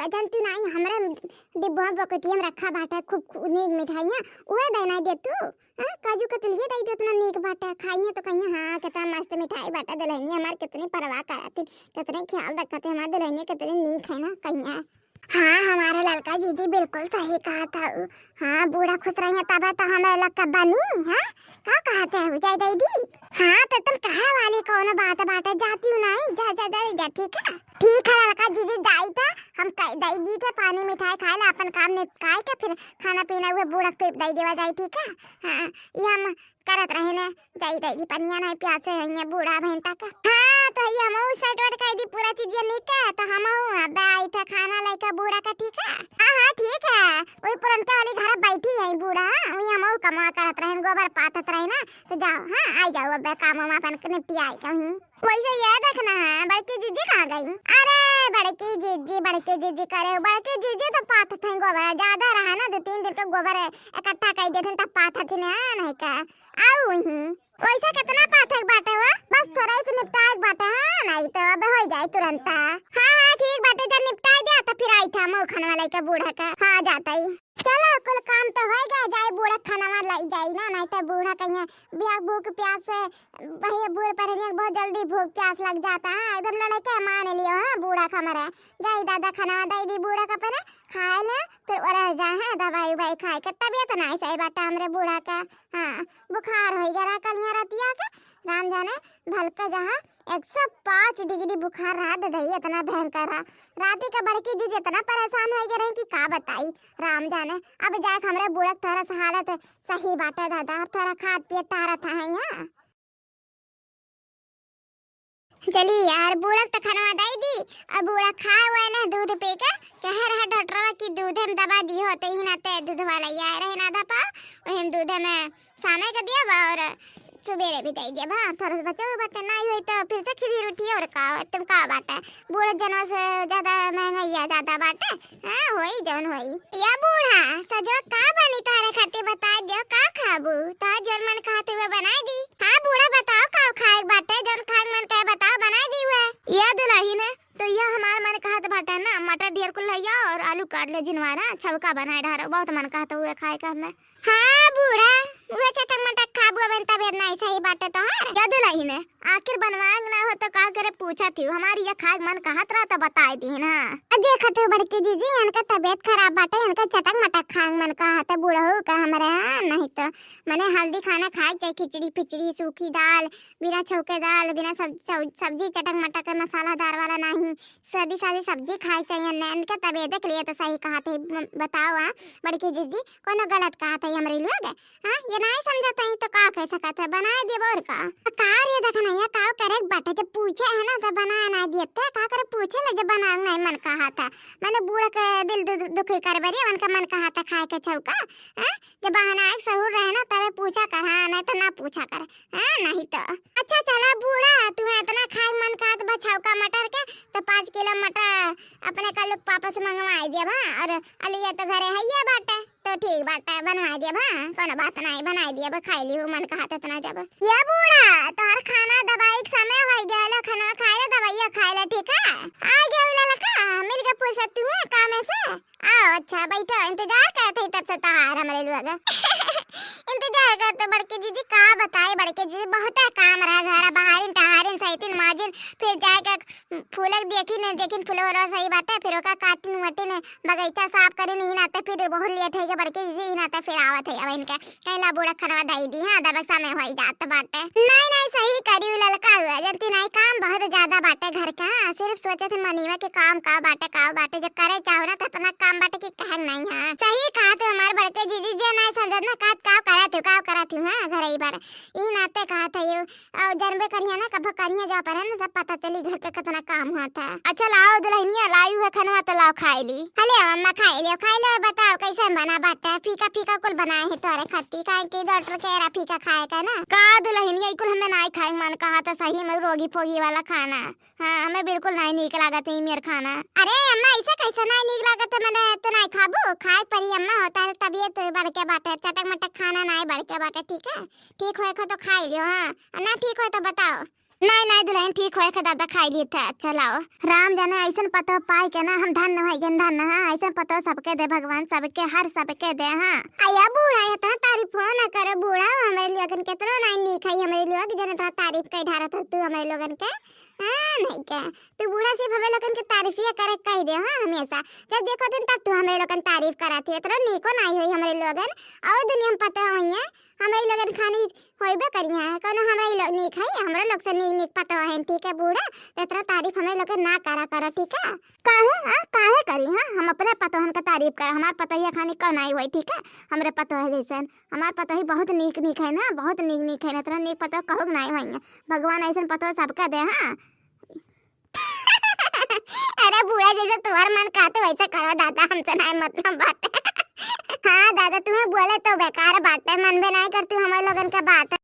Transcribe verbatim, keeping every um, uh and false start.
जानती नाई, हमरे डिब्बा बकेटिया में रखा बाटे खूब, खूब नीक मिठाइयाँ, उहे दे नाई दे तू। हाँ, काजू कतलिये दे दे, इतना नीक बाटे, खाइए तो कहिए, "हाँ, कितना मस्त मिठाई बाटे, दुल्हनिया हमार कितनी परवाह करत है, कितने ख्याल रखत है, हमार दुल्हनिया कितनी नीक है ना," कहिए। हाँ, हमारे ललका जीजी बिल्कुल सही कहत हऊ। हाँ, बूढ़ा खुश रहिए तबे तो हमें लोग का बनी, हाँ? का कहत हऊ, जाई दे दी? हाँ, तो तुम कहे वाली कौनो बात बाटे, जाती हूँ नहीं, जा, जा, जा, जा, ठीक है? ठीक है ललका जीजी, जाई था, हम कह दे दी थे पानी मिठाई खाए ला, अपन काम निपटाए के फिर खाना पीना हुए बूढ़ा के फिर दे देवा जाई, ठीक है? हाँ, ये हम करत रहे ने, जाई दे दी पनिया नहीं प्यासे है ये बूढ़ा भैंता का। हाँ, तो ये हमहू सेट वेट कर दी पूरा चीज ये नीक है, तो हमहू अब आई थे खाना लेके बूढ़ा का, ठीक है? हाँ, हाँ, ठीक है, वही पुरनके वाली घर बैठी है बूढ़ा, वही हमहू कमा करत रहे, गोबर पाथत रहे ना, तो जाओ, हाँ, आई जाओ, अब काम वाम अपन निपटी आई कहीं। वैसे ये देखना है, बड़की जीजी कहाँ गई? अरे, बड़की जीजी, बड़की जीजी करे, बड़की जीजी तो पाथत हैं गोबर, ज्यादा रहा ना, दो तीन दिन के गोबर इकट्ठा कर देते हैं, तब पाथत ही ना, नहीं का, आओ वहीं। वैसे कितना पाथक बाटे हुआ, बस थोड़ा ही से निपटाए के बाटे, हाँ, नहीं तो अब हो जाए तुरंत। हाँ, हाँ, ठीक बाटे, जब निपटाए दे, तो फिर आई था मऊ खनवा लेके बूढ़ा का, हाँ, जाता ही। चलो, कुल काम तो होई गए, जाई बूढ़ा खाना वाना लाई जाई ना, नहीं तो बूढ़ा कहिए बिया भूख प्यास से, भैया बूढ़ पर बहुत जल्दी भूख प्यास लग जाता है, एकदम लड़के मान लियो, हाँ, बूढ़ा का मरे। जाई दादा खाना दे दी बूढ़ा का पहले, खाए ले, फिर ओरा जा है दवाई उवाई खाए के, तबियत नहीं सही बाटा हमरे बूढ़ा का। हाँ, बुखार होई गया रहा कल यहाँ रतिया के, राम जाने भलका जहाँ एक सौ पाँच डिग्री बुखार रहा दे दही, इतना भयंकर रहा। राती का बड़की जी जितना परेशान होई गए रही कि का बताई। राम जाने, अब जाए हमरे बूढ़ा के थोड़ा सा हालत सही बाटे दादा, अब थोड़ा खात पियत तारत है यहाँ। चली यार, बूढ़ा के तो खनवा दई दी, अब बूढ़ा खाए हुए ना दूध पी के, कहे रहा डॉक्टरवा कि दूधे में दवा दी होते ही ना ते दूध वाला ही आए रहे ना दपा, वही में दूधे में सामे के दिया बा और सुबेरे भी दे दिया बा। थोड़ा सा बच्चा बच्चा नहीं हुई तो फिर से खिदी उठी और का, तुम का बात है, बूढ़ा जनवा से ज्यादा महंगा या ज्यादा बात है। हाँ, होई जौन होई। या बूढ़ा, सजवा का बनी तारे खातिर बताए दियो, का खाबू? तार जौन मन कहत हुए बनाए दी। हाँ बूढ़ा, बताओ का खाए के बाटे, जौन खाए के मन कहे बताओ, बनाए दी हुए। या दुलहिन, तो या हमार मन कहत बाटे ना, मटर ढेर कुल लइया और आलू काट ले जिनवारा, छौका बनाए डारो, बहुत मन कहत हुए खाए का हमें। हाँ बूढ़ा, उहे चटक मटक खाबू, अबे तबियत नहीं सही बाटे तोहार। या दुलहिन, आखिर बनवाए ना हो तो का करे पूछत ही, हमारी या खाए मन कहत रहा तो बताए दी ना। अब देखत हो बड़की जीजी, इनका तबियत खराब बाटे, इनका चटक मटक खाए मन कहत है बूढ़ऊ का हमरे, हाँ, नहीं तो मने हल्दी खाना खाए चाहे खिचड़ी पिचड़ी, सूखी दाल, बिना छौके दाल, बिना सब, सब, सब्जी चटक मटक मसालादार वाला नहीं, सादी सादी सब्जी खाए चाहिए ने, इनके तबियत के लिए तो सही कहत है। म-, बताओ हाँ बड़की जीजी, कोनो गलत कहत है हमरे लोग? हाँ, ये नहीं समझत है तो का कह सकत है, बनाए देब और का। का रे देखना, ये का करे के बाटे, जब पूछे है ना तो बनाए ना देते, का करे पूछे ले जब बनाए नहीं मन कहत है। मने बूढ़ा के दिल दु-, दु-, दुखी करबे रे, उनका मन कहत है खाए के छौका, हाँ? जब बहाना एक सहूर रहे ना तबे पूछा कर, हाँ, नहीं तो ना पूछा कर, हाँ, नहीं तो। अच्छा चला बूढ़ा, तुम्हें इतना खाए मन कहत बा छौका मटर के, तो पाँच किलो मटर अपने कल्लू के पापा से मंगवाए दिया, हाँ, और अलिया तो घरे है ये बाटे। तो ठीक बाटे, बनवा दिया बा, कोनो बात नहीं, बनाए दिया बा, खाई ली हो, मन कहत इतना जब। ये बूढ़ा, तोहर खाना दवाई के समय हो गया, लो खाना खाए ले, दवाइया खाए ले, ठीक है? आ गया ललका, मिल गया फुर्सत तुम्हें काम से। आओ, अच्छा, बैठो, इंतजार करत ही तब से तोहार हमरे लोग। इंतजार करत बड़के जीजी, का बताए बड़के जीजी, बहुते काम रहा, घर बहारिन, टहारिन, सैतिन, माजिन, फिर जाके फूलक देखिन, देखिन फूल वाला सही बाटे, फिर ओका काटिन वटिन, बगीचा साफ करिन, ई नाते फिर बहुत लेट होइ गया बड़के जीजी, ई नाते फिर आवत है अब इनके कहला बूढ़ा खनवा दई दी, हाँ, दबक समय होई जात बाटे। नहीं, नहीं, सही करी ललका हुआ, जब ती नहीं काम बहुत ज्यादा बाटे घर के, हाँ, सिर्फ सोचे थे मनीवा के काम का बाटे, का बाटे, जब करे चाहो ना तो इतना काम बाटे कि कहे नहीं, हाँ। सही कहा थे हमारे बड़के जीजी, जे नहीं समझत ना, का, का करत हो, का करत हो, हाँ, घर ही बार। ई नाते कहा थे ये, और जनबे करिया ना, कब करिया जा पर है ना, जब पता चली घर के कितना काम हुआ था। अच्छा लाओ दुल्हनिया, लाई हुआ खनवा तो लाओ खाए ली। हले अम्मा खाए लियो, खाए लियो, बताओ कैसे बना बाटे? फीका फीका कुल बनाए है तोरे खाती, काहे कि डॉक्टर के एरा फीका खाए का ना। का दुल्हनिया, ई कुल हमें नाई खाए मन कहा था, सही में रोगी फोगी वाला खाना। हाँ, हमें बिल्कुल नाई नीक लागत है ई मेर खाना। अरे अम्मा, ऐसे कैसे नाई नीक लागत है? मैंने तो नाई खाबू, खाए परी अम्मा, होता है तबियत बढ़ के बाटे, चटक मटक खाना नाई बढ़ के बाटे, ठीक है? ठीक होए खा तो खाए लियो, हाँ, ना ठीक होए तो बताओ। नहीं, नहीं दुलहिन, ठीक होए के दादा खाई ली थे। अच्छा लाओ, राम जाने ऐसन पतोह पाई के ना हम धन्य होई गन, धन्य। हाँ, ऐसन पतोह सबके दे भगवान, सबके, हर सबके दे। हाँ, अया बूढ़ा, इतना तारीफ हो ना करो बूढ़ा, हमरे लोगन के इतना नहीं नीक है, हमरे लोग जने इतना तारीफ कई ढारत हो तू हमरे लोगन के। हाँ, नहीं के तू बूढ़ा सिर्फ हमरे लोगन के तारीफिया करे कह दे। हाँ, हमेशा जब देखो दिन तब तू हमरे लोगन तारीफ करत है, इतना नीको नहीं होई हमरे लोगन। और दुनिया में पता होई है हमरे लोगन खानी होइबे करी है, कोनो हमरा ही लोग नीक है, हमरा लोग से नीक नीक पतोह है, ठीक है बूढ़ा, तो इतना तारीफ हमरे लोग के ना करा करो, ठीक है? काहे, हाँ, काहे करी, हाँ, हम अपने पतोहन के तारीफ कर, हमार पतोहिया खानी कौन आई हुई, ठीक है? हमरे पतोह जैसन, हमार पतोही बहुत नीक नीक है ना, बहुत नीक नीक है ना, इतना नीक पतोह कहूँ के नहीं हुई है। भगवान ऐसन पतोह सबके दे। हाँ। अरे बूढ़ा, जैसे तुम्हार मन कहते वैसे करो दादा, हमसे नहीं मतलब बात। हाँ दादा, तुम्हें बोले तो बेकार बाटे, मन भी नहीं करती हमारे लोगन के बात।